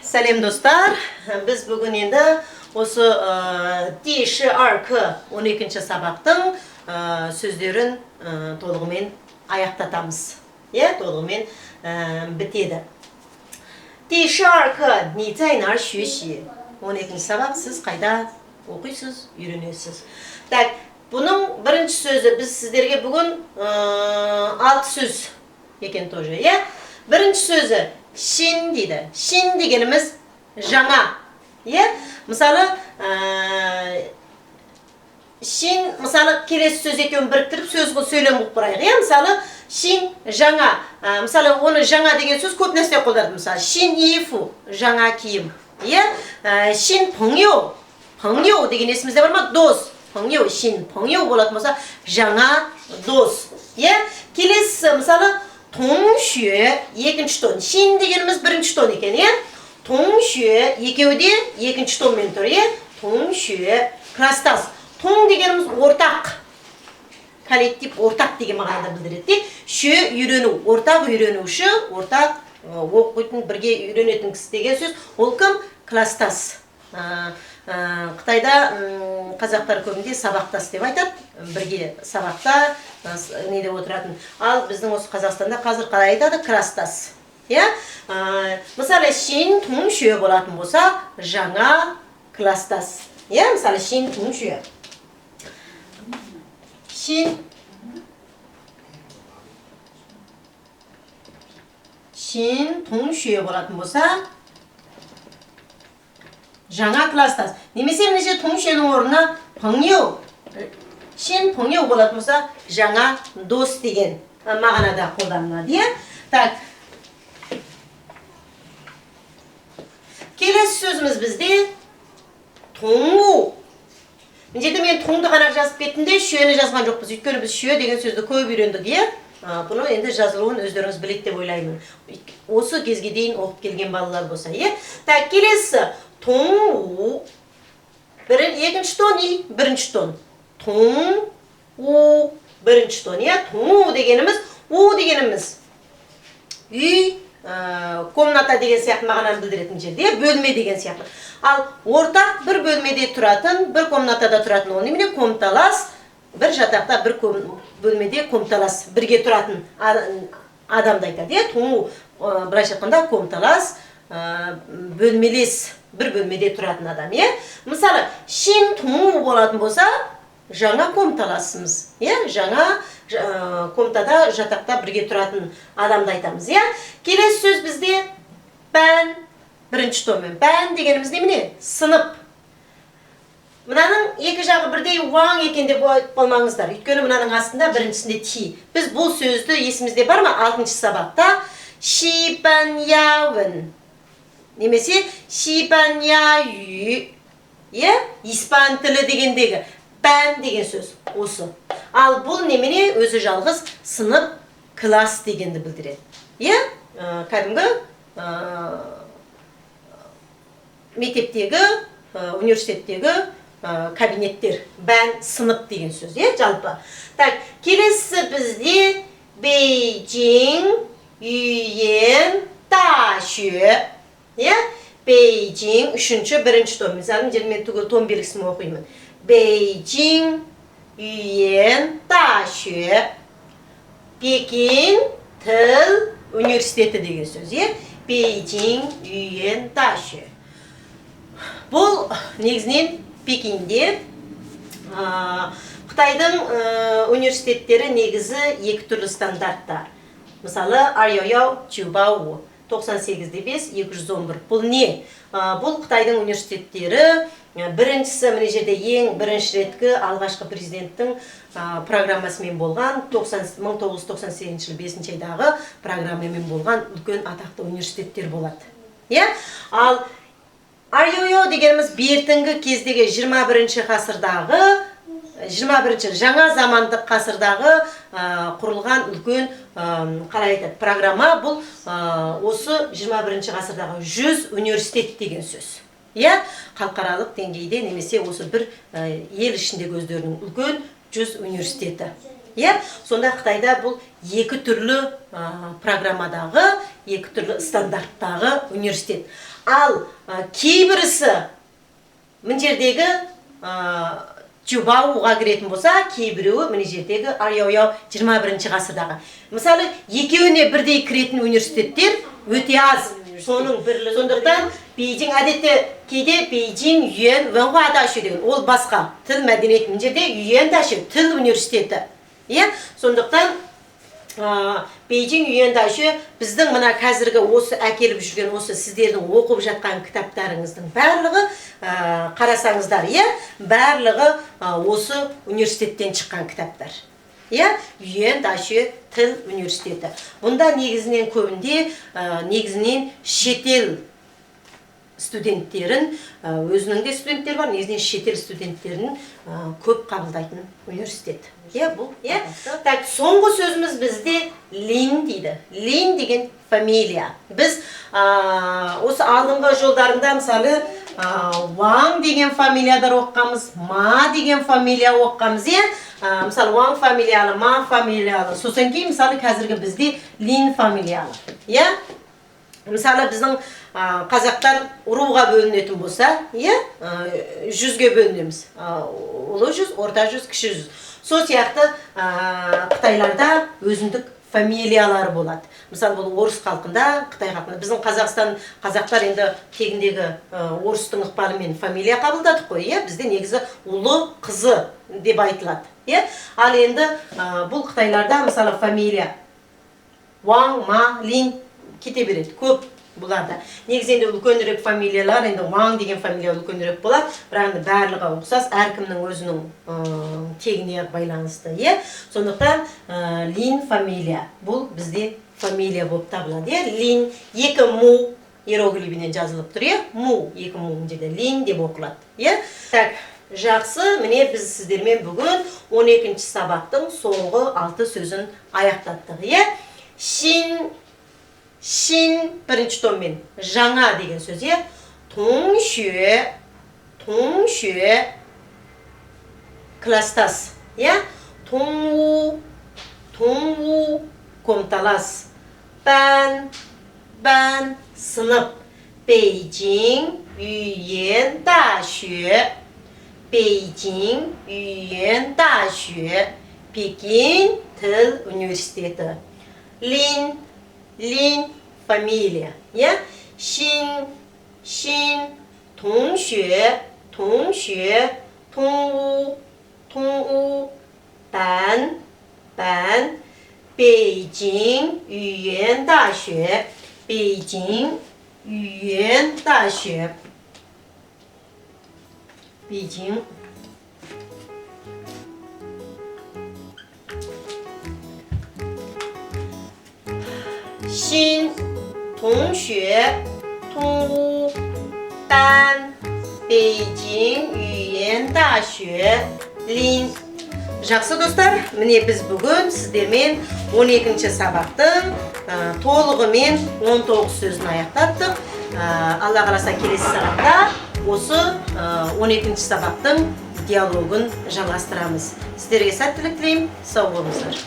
Сәлем, достар! Біз бүгін енді осы 第12课 12 сабақтың сөздерін толығымен аяқтатамыз. Иә, толығымен бітеді. 第12课你在哪儿学习? 12 сабақ, сіз қайда оқисыз, үйренесіз? Так, бұның бірінші сөзі, біз сіздерге бүгін алты сөз екен тоже, иә? Бірінші сөзі 新 дейді. 新 дегеніміз жаңа. Иә? Мысалы, 新, мысалы, келесі сөз екеуін біріктіріп сөз қылып, сөйлем қылып құрайық, иә? Мысалы, 新 жаңа. Мысалы, оны жаңа деген сөз көп нәрсе қолданады. Мысалы, 新衣服 жаңа киім. Иә? 新朋友, 朋友 деген есімізде бар ма? Дос. 朋友, 新朋友 болатын болса, жаңа дос. Иә? Келесі, мысалы, 同学 екінші тон. 新 дегеніміз бірінші тон екен, иә? 同学 екеуі де екінші тонмен тұр, иә? 同学 класстас. 同 дегеніміз ортақ. Коллектив, ортақ деген мағынада білдіреді де. 学 үйрену, ортақ үйренуші, ортақ оқитын, бірге үйренетін кісі деген сөз. Ол кім? Класстас. Қытайда қазақтар көбінде сабақтас деп айтады, бірге сабақта неде отыратын. Ал біздің осы Қазақстанда қазір қалай айтады? Класстас. Иә? Мысалы, 新同学 болатын болса, жаңа класстас. Иә, мысалы, 新同学. 新同学 болатын болса, жаңа класстас. Немесе мына жерде 同学 нің орнына 朋友, 新朋友 болатын болса, жаңа дос деген мағынада қолданылады, иә? Так. Келесі сөзіміз бізде 同屋. Мына жерде мен 同 ды ғана жазып кеттім де, 学 ні жазған жоқпыз. Өйткені біз 学 деген сөзді көп үйрендік, иә? Бұны енді жазылуын өздеріңіз біледі деп ойлаймын. Осы кезге дейін оқып келген балалар болса, иә? Так, келесі 同屋. Екінші тон и бірінші тон. 同屋 бірінші тон, иә? 同屋 дегеніміз, у дегеніміз үй, комната деген сияқты мағынаны білдіретін жерде, иә? Бөлме деген сияқты. Ал ортақ бір бөлмеде тұратын, бір комнатада тұратын ол немене? Комнаталас, бір жатақта, бір бөлмеде комнаталас, бірге тұратын адамды айтады, иә? 同屋, былайша айтқанда, комнаталас, бөлмелес, бір бөлмеде тұратын адам, иә? Мысалы, 新同屋 болатын болса, жаңа комнаталасымыз, иә? Жаңа комнатада, жатақта бірге тұратын адамды айтамыз, иә? Келесі сөз бізде 班, бірінші тонмен. 班 дегеніміз немене? Сынып. Мынаның екі жағы бірдей 王 екен деп айтып қалмаңыздар. Өйткені мынаның астында біріншісінде 体. Біз бұл сөзді есімізде бар ма? 6 сабақта 西班牙文 немесе 西班牙语, иә? Испан тілі дегендегі 班 деген сөз осы. Ал бұл немене? Өзі жалғыз сынып, класс дегенді білдіреді. Иә? Кәдімгі мектептегі, университеттегі кабинеттер, 班 сынып деген сөз, иә, жалпы. Так, келесі бізде 北京语言大学, иә? Бейжің үшінші бірінші том. Мысалы, мына жерде мен түгел том белгісін оқимын. 北京语言大学. Пекин тіл университеті деген сөз, иә? 北京语言大学. Бұл негізінен Пекинде, Қытайдың университеттері негізі екі түрлі стандартта. Мысалы, 二幺幺九八五, тоқсан сегізде бес, екі жүз он бір. Бұл не? Бұл Қытайдың университеттері. Біріншісі мына жерде ең бірінші реткі алғашқы президенттің программасымен болған, мың тоғыз жүз тоқсан сегізінші жыл бесінші айдағы программамен болған үлкен атақты университеттер болады. Иә? Ал 二幺幺 дегеніміз бертінгі кездегі жиырма бірінші ғасырдағы, жиырма бірінші жаңа замандық ғасырдағы, құрылған үлкен, қалай айтады, программа. Бұл, осы жиырма бірінші ғасырдағы 100 университет деген сөз. Иә, халықаралық деңгейде немесе осы бір, ел ішіндегі өздерінің үлкен 100 университеті. Иә, сонда Қытайда бұл екі түрлі программадағы, екі түрлі стандарттағы университет. Ал кейбірісі мына жердегі 985-ға кіретін болса, кейбіреуі мына жердегі 211 21 ғасырдағы. Мысалы, екеуіне бірдей кіретін университеттер өте аз. Соның бірлігі. Сондықтан Бейжің әдетте кейде Бейжің Юэн Вэнхуа Дашү деген, ол басқа тіл мәдениет, мына жерде Юэн Дашү тіл университеті. Иә, сондықтан Бейжің Юэн Дашү біздің мына қазіргі осы әкеліп жүрген, осы сіздердің оқып жатқан кітаптарыңыздың барлығы, қарасаңыздар, иә, барлығы осы университеттен шыққан кітаптар. Иә, Юэн Дашү тіл университеті. Бұнда негізінен көбінде, негізінен шетел студенттерін, өзінің де студенттері бар, негізінен шетел студенттерін көп қабылдайтын университет. Иә, бұл, иә. Так, соңғы сөзіміз бізде Лин дейді. Лин деген фамилия. Біз осы алдыңғы жолдарында, мысалы, Ваң деген фамилиядар оқығанбыз, Ма деген фамилия оқығанбыз, иә. Мысалы, Ваң фамилиялы, Ма фамилиялы. Сосын кейін, мысалы, қазіргі бізде Лин фамилиялы. Иә? Мысалы, біздің қазақтар руға бөлінетін болса, иә, жүзге бөлінеміз. Ұлы жүз, орта жүз, кіші жүз. Сол сияқты қытайларда өзіндік фамилиялары болады. Мысалы, бұл орыс халқында, қытай халқында, біздің Қазақстан қазақтар енді тегіндегі орыстың ықпалымен фамилия қабылдадық қой, иә, бізде негізі ұлы, қызы деп айтылады, иә. Ал енді бұл қытайларда, мысалы, фамилия Ваң, Ма, Лин кете береді көп бұларда. Негізі енді үлкенірек фамилиялар, енді Ваң деген фамилия үлкенірек болады, бірақ енді барлығы ұқсас, әркімнің өзінің тегіне байланысты, иә. Сондықтан Лин фамилия, бұл бізде фамилия болып табылады, иә. Лин екі му иероглифінен жазылып тұр, иә, му, екі му мына жерде Лин деп оқылады, иә. Так, жақсы, міне біз сіздермен бүгін 12 сабақтың соңғы 6 сөзін аяқтаттық, иә. Шин, шин бірінші тонмен жаңа деген сөз, иә. Тоңшүе, тоңшүе класстас, иә. Тоңу, тоңу комталас. Бән, бән сынып. Бейжің 语言大学, Бейжің 语言大学, Пекин тіл университеті. Лин, Лин фамилия, иә. Шин, шин 同学, 同学 同屋, 同屋 班, 班北京语言大学, 北京语言大学, 北京新同学同屋班北京语言大学 Лин. Жақсы, достар, міне біз бүгін сіздермен 12 сабақтың толығымен 19 сөзін аяқтаттық. Алла қаласа, келесі сағатта осы 12 сабақтың диалогын жалғастырамыз. Сіздерге сәттілік тілеймін, сау болыңыздар.